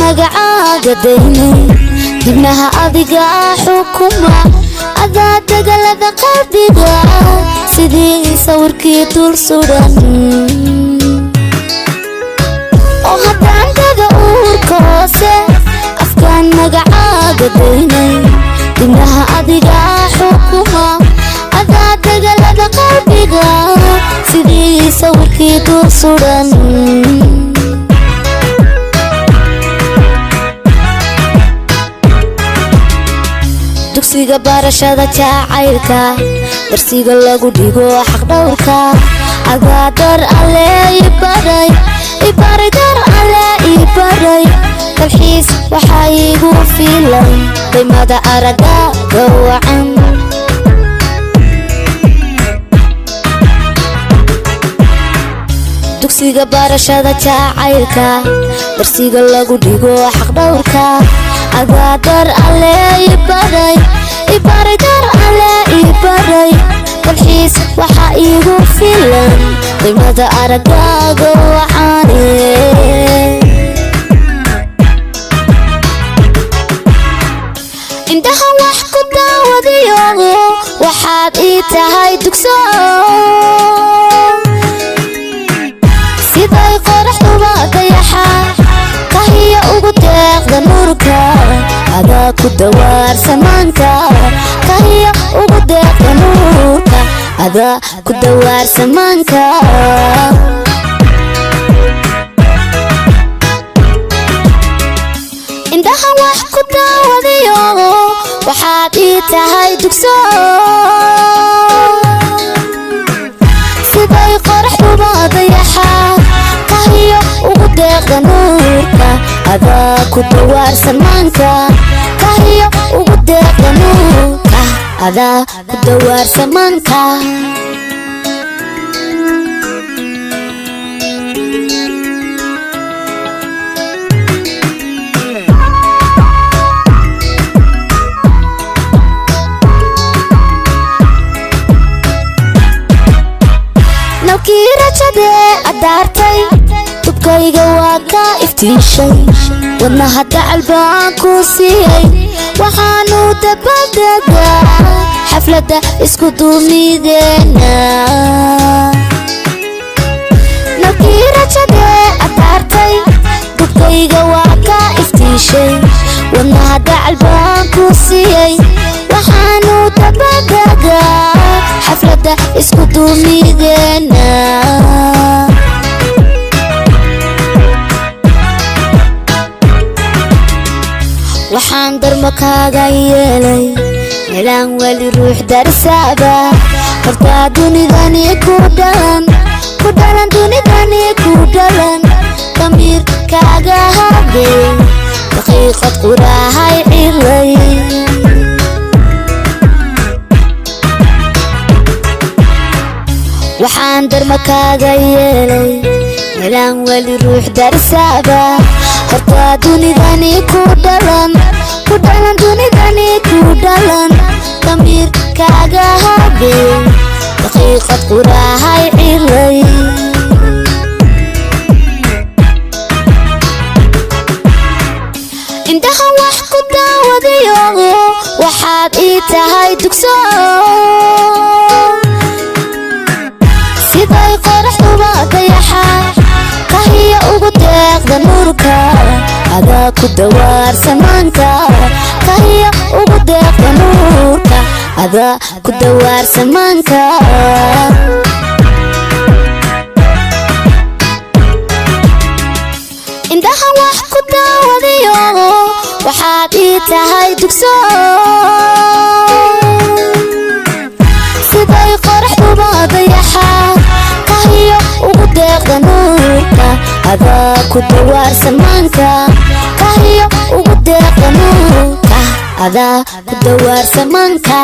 Magacaaga daynay, dibnaha adiga xukuma, adaa dagalada qalbiga sidii sawirkii dul sudan. Oo haddaan daga uurka hoose, afkaan magacaaga daynay, dibnaha adiga xukuma, adaa dagalada qalbiga sidii sawirkii dul sudan. Dugsiga barashada jacaylka, darsiga lagu dhigo xaqdhowrka, adaa dar alle ibaray, ibaray dar alle ibaray. Dalxiis waxaa iigu filan qiimada aragaaga wacan. Dugsiga barashada jacaylka, darsiga lagu dhigo xaqdhowrka, adaa dar alle ibaray, ibaray dar alle ibaray. Dalxiis waxaa iigu filan qiimada aragaaga wacane. Indhaha wax ku daawadiyo, waxaad ii tahay dugso, siday qoraxduba dayaxa kahiya ugu deeqda nuurka, adaa ku dawaarsan maanka, kahiya ugu deeqda nuurka, adaa ku dawaarsan maanka. Indhaha wax ku daawadiyo, waxaad ii tahay dugso, siday qoraxduba dayaxa kahiyo ugu deeqda nuurka, adaa ku dawaarsan maanka, kahiyo ugu deeqda nuurka, adaa ku dawaarsan maanka. Nalkii rajadee adaartay, dubkayga waa ka iftiishay, wadnaha dacal baan ku siiyey, waxaanu dabadegaa xafladda isku duumideena. Nalkii rajadee adaartay, dubkayga waa ka iftiishay, wadnaha dacal baan ku siiyey, waxaanu dabadegaa xafladda isku duumideena. Waxaan darmo kaaga yeelay meelaan weli ruux darsaaba, hortaa dunidani ku dhalan, ku dhalan dunidani ku dhalan, damiir kaaga habay daqiiqad qurahay cilay. Waxaan darmo kaaga yeelay meelaan weli ruux darsaaba, hortaa dunidani ku dhalan, ku dhalan dunidani ku dhalan, damiir kaaga habay daqiiqad qurahay cilay. Indhaha wax ku daawadiyo, waxaad ii tahay dugso, siday qoraxduba dayaxa kahiya ugu deeqda nuurka, adaa ku dawaarsan maanka, kahiya ugu deeqda nuurka, adaa ku dawaarsan maanka. Indhaha wax ku daawadiyo, waxaad ii tahay dugso, siday qoraxduba dayaxa kahiyo ugu deeqda nuurka, adaa ku dawaarsan maanka, kahiyo ugu deeqda nuurka, adaa ku dawaarsan maanka.